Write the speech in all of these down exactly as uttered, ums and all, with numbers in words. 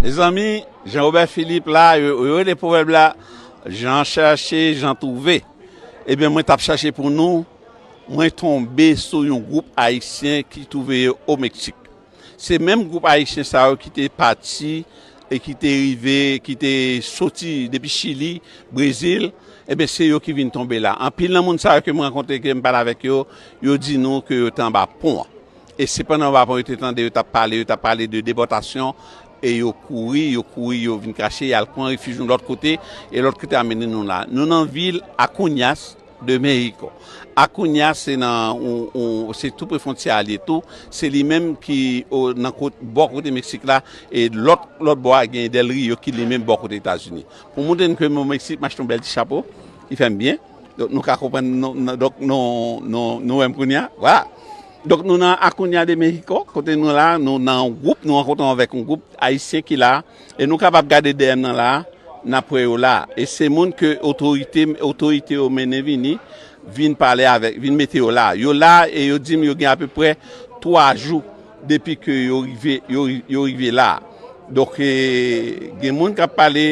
Mezanmi, Jean Robert Philippe la, yo, yo rele pwovèb la, jan chèche, jan twouve. Ebyen, mwen t ap chèche pou nou, mwen tonbe sou yon gwoup ayisyen ki twouve yo o Meksik. Se menm gwoup ayisyen sa yo ki te pati e ki te rive, ki te soti depi Chili, Brezil, ebyen, se yo ki vin tonbe la. Anpil nan moun sa yo ke m rankontre, ke m pale avèk yo, yo di nou ke yo te anba pon an. E se pandan anba pon yo te tande, yo t ap pale, yo t ap pale de depòtasyon, e yo kouri, yo kouri, yo vin kache, y al pran refij yon lòt kote, e lòt kote a mennen nou la. Nou nan vil Acuñas de México. Acuñas se nan, on, on, se tou pre fwontyè a li ye tou. Se li menm ki o, nan kot, bò kote Meksik la, e lòt, lòt bò a gen Del Rio ki li menm bò kote Etazini. Pou montre nou ke mwen Meksik, m achte yon bèl ti chapo, li fè m byen. Donk, nou ka konprann, nou, nou, donk, nou, nou, nou wè m kounye a. Vwala. Donk, nou nan Acuña de México, kote nou la, nou nan yon gwoup, nou rankontre avèk yon gwoup ayisyen ki la, e nou kapab gade dèyè m nan la, n ap wè yo la. E se moun ke otorite, otorite yo mennen vini, vin pale avèk, vin mete yo la. Yo la, e yo di m yo gen apeprè twa jou depi ke yo rive, yo, yo rive la. Donk, e, gen moun k ap pale,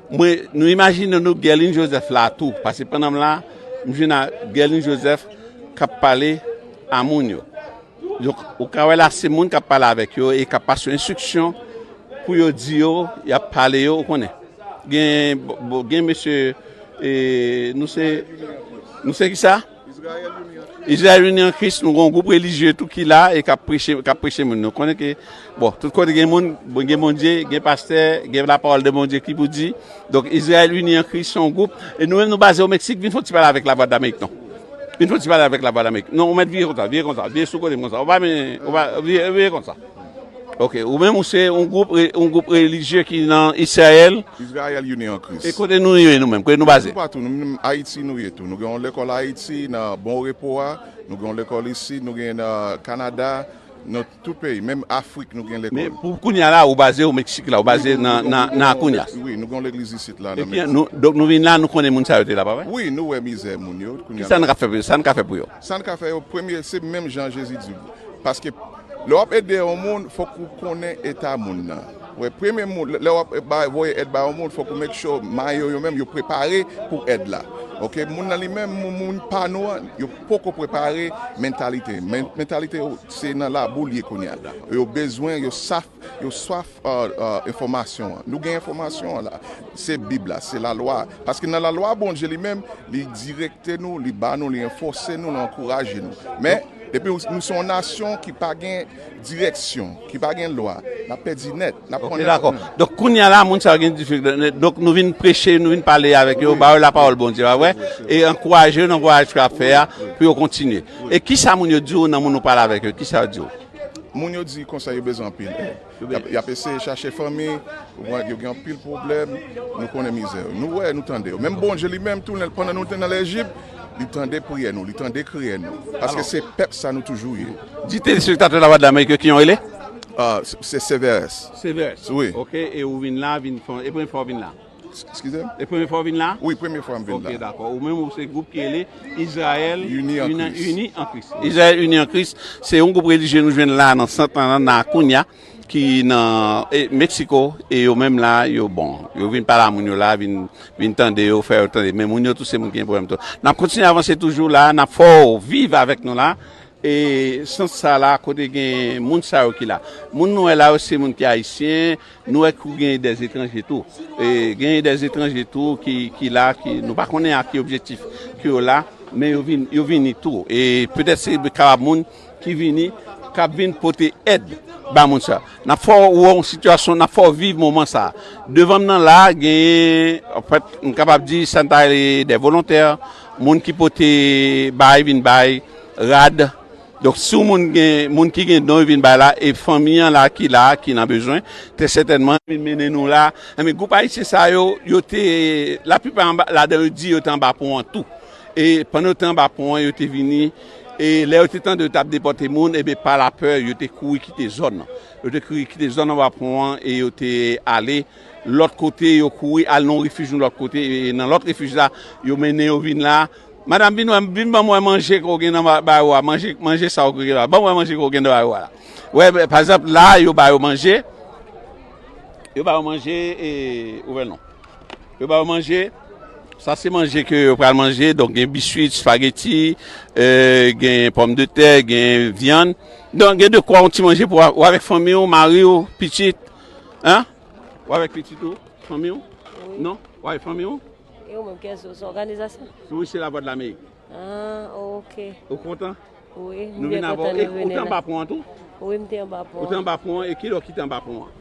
mwen, nou imajine nou Guerline Joseph la tou, paske pandan m la, m jwenn a Guerline Joseph k ap pale a moun yo. Donk, ou ka wè la, se moun k ap pale avèk yo e k ap pase yo enstriksyon pou yo di yo, y ap pale yo, ou konnen. Gen, bo- bo- gen mesye, e, nou se, nou se kisa? Izrayèl Uni an Kris, nou gen yon gwoup relijye tou ki la e k ap preche, k ap preche moun. Nou konnen ke, bon, tout kote gen moun, bon, gen Bondye, gen pastè, gen lapawòl de Bondye ki pou di. Donk, Izrayèl Uni an Kris se yon gwoup, e nou menm nou baze o Meksik, vin fè yon ti pale avèk Lavwadlamerik non. Vin fè yon ti pale avèk Lavwadlamerik. Non, ou mèt vire konsa, vire konsa, vire sou kote m konsa. Ou pa men, ou pa, vire, vire konsa. Ok, ou menm ou se yon gwoup, re- yon gwoup relijye ki nan Izrayèl. Izrayèl Uni an Kris. E kote nou ye nou menm, kote nou baze? Toupatou, nou menm Ayiti nou ye tou. Nou gen yon lekòl Ayiti, nan Bon Repo a, nou gen yon lekòl isit, nou gen nan Kanada, nan tout peyi, menm Afrik nou gen lekòl. Men pou kounye a la, ou baze o Meksik la, ou baze nan, nan, nan Acuñas. Wi, nou gen yon legliz isit la, nan Meksik. Epi, nou, donk nou vin la, nou konnen moun sa yo te la, pa vre? Wi, nou wè mizè moun yo, kounye a la. Kisa nou ka fè pou yo? Sa nou ka fè pou yo? Sa n ka fè yo, premye, se menm jan Jezi di. Paske lè w ap ede yon moun, fòk ou konnen eta moun nan. Wè, premye moun, lè w ap ba, voye èd ba yon moun, fòk ou make sure mayo yo menm, yo prepare pou èd la. Ok, moun nan li menm, moun, moun pa nou an, yo poko prepare mentalite. Men, mentalite yo, se nan labou l ye kounye a. Yo bezwen, yo saf, yo swaf, euh, euh, enfòmasyon an. Nou gen enfòmasyon an la. Se Bib la, se lalwa. Paske nan lalwa Bondye li menm, li direkte nou, li ba nou, li anfòse nou, li ankouraje nou. Men, depi nou, nou se yon nasyon ki pa gen direksyon, ki pa gen lwa, n ap pèdi nèt, n ap pran nèt. Ok, dakò. Donk, kounye a la, moun sa yo gen difikilte. Donk, nou vin preche, nou vin pale avèk yo, ba yo lapawòl Bondye, pa vre? E ankouraje yo nan vwayaj ke y ap fè a, pou yo kontinye. E kisa moun yo di w nan moun ou pale avèk yo? Kisa yo di w? Moun yo di konsa yo bezwen anpil èd. Y ap, y ap eseye chache fanmi, ou konprann, yo gen anpil pwoblèm, nou konnen mizè yo. Nou wè, nou tande yo. Menm Bondye li menm tou, pandan nou te nan Lejip, li tande priyè nou, li tande kriye nou. Paske se pèp sa nou toujou ye. Di telespektatè Lavwadlamerik yo ki jan w rele? Ah, se, se Severus. Severus. Wi. Ok, e ou vin la, vin fè, e premye fwa w vin la? Eskize m? E premye fwa w vin la? Wi, premye fwa m vin la. Ok, dakò. Ou menm, ou se gwoup ki rele Izrayèl Uni an Kris. Izrayèl Uni an Kris, se yon gwoup relijye nou jwenn la nan sant lan, nan Acuña, ki nan, e, Meksiko, e yo menm la, yo bon. Yo vin pale a moun yo la, vin, vin tande yo, fè yo tande. Men moun yo tou se moun ki gen pwoblèm tou. N ap kontinye avanse toujou la, n ap fè w viv avèk nou la. E sans sa la, kote gen moun sa yo ki la. Moun nou wè la yo, se moun ki ayisyen, nou wè kou gen dèzetranje tou. E gen dèzetranje tou ki, ki la, ki, nou pa konnen a ki objektif ke yo la, men yo vin, yo vini tou. E petèt se kapab moun ki vini, k ap vin pote èd ba moun sa. N ap fè w wè yon sitiyasyon, n ap fè w viv moman sa. Devan m nan la, gen, anfèt, m kapab di, sa n ta rele de volontè, moun ki pote bay, vin bay, rad. Donk, si yon moun gen, moun ki gen don, yo vin bay la, e fanmi an la, ki la, ki nan bezwen, trè sètènman, vin mennen nou la. Enben, gwoup ayisyen sa yo, yo te, laplipa anba, ladan yo di yo te anba pon an tou. E pandan yo te anba pon an, yo te vini, e lè yo te tande yo t ap depòte moun, enben, pa lapè, yo te kouri kite zòn nan. Yo te kouri kite zòn anba pon an, e yo te ale lòt kote, yo kouri al nan yon refij yon lòt kote, e nan lòt refij la, yo mennen yo vin la. Madanm, vin wè, vin ban mwen manje ke w gen nan ba- bawo a, manje, manje sa w gen la. Ban mwen manje ke w gen nan bawo a la. Wè, pa egzanp, la, yo ba yo manje, Yo ba yo manje e ouvè non. Yo ba yo manje. Sa se manje ke yo pral manje. Donk gen biswit, spageti, e, gen pòmdetè, gen vyann. Donk gen de kwa yon ti manje pou ou avèk fanmi w, mari w, pitit. Hein? Ou avèk pitit ou, fanmi w? Non? Ou avèk fanmi w? E ou menm, kèso, se òganizasyon? Wi, se Lavwadlamerik. Ah, ok. Ou kontan? Wi, Nou vin avè w. E ou te anba pon an tou? Wi, m te anba pon Ou te anba pon an? E kilè ou kite anba pon an?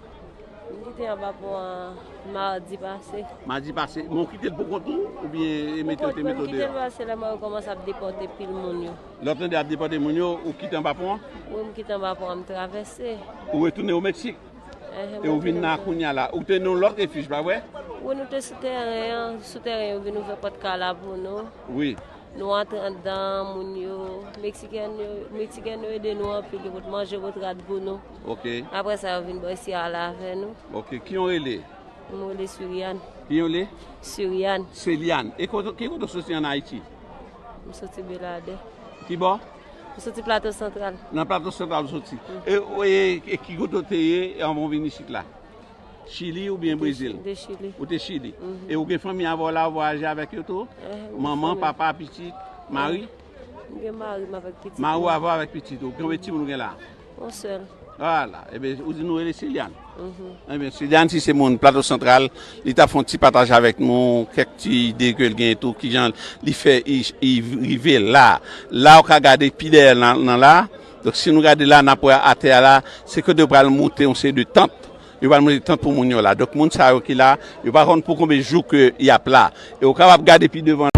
M kite anba pon an madi pase. Madi pase. Men ou kite l pou kont ou? Oubyen e mete yo te mete w deyò? Pase lè mwen kòmanse ap depòte pil moun yo. Lè w tande ap depòte moun yo, ou kite anba pon an? Wi, m kite anba pon an, m travèse. Ou retounen o Meksik? E ou vin la kounye a la. Ou te nan yon lòt refij, pa vre? Wi, nou te sou tèren an. Sou tèren, yo vin ouvè pòt kay la pou nou. Wi. Nou antre anndan, moun yo, Meksikèn yo, Meksikèn yo ede nou anpil, yo pot manje, pot rad pou nou. Ok. Apre sa, yo vin bò isi a la avè nou. Ok. Ki yon rele? M rele Siryan. Ki yon rele? Siryan. Siryan. E kote, ki kote w soti an Ayiti? M soti Beladè. Ki bò? M soti Plato Santral. Nan Plato Santral ou soti. E, e, e ki kote w te ye anvan w vin isit la? Chili oubyen Brezil? De Chili. Ou te Chili. E ou gen fanmi avè w la, ou vwayaje avèk yo tou? Manman, papa, pitit, mari? M gen mari m avèk pitit. Mari w avè w avèk pitit ou. Konbyen timoun ou gen la? Yon sèl. Vwala. Ebyen, ou di nou rele Siliane. Ebyen, Siliane, si se moun Plato Santral, li t ap fè yon ti pataj avèk nou, kèk ti ide ke l gen tou, kijan li fè, li, li rive la. La, ou ka gade pi dèyè nan, nan la. Donk, si nou gade la, n ap wè atè a la, se kote yo pral moute yon seri de tant. Yo pral moute tant pou moun yo la. Donk, moun sa yo ki la, yo pa konn pou konbyen jou ke y ap la. E ou kapab gade pi devan.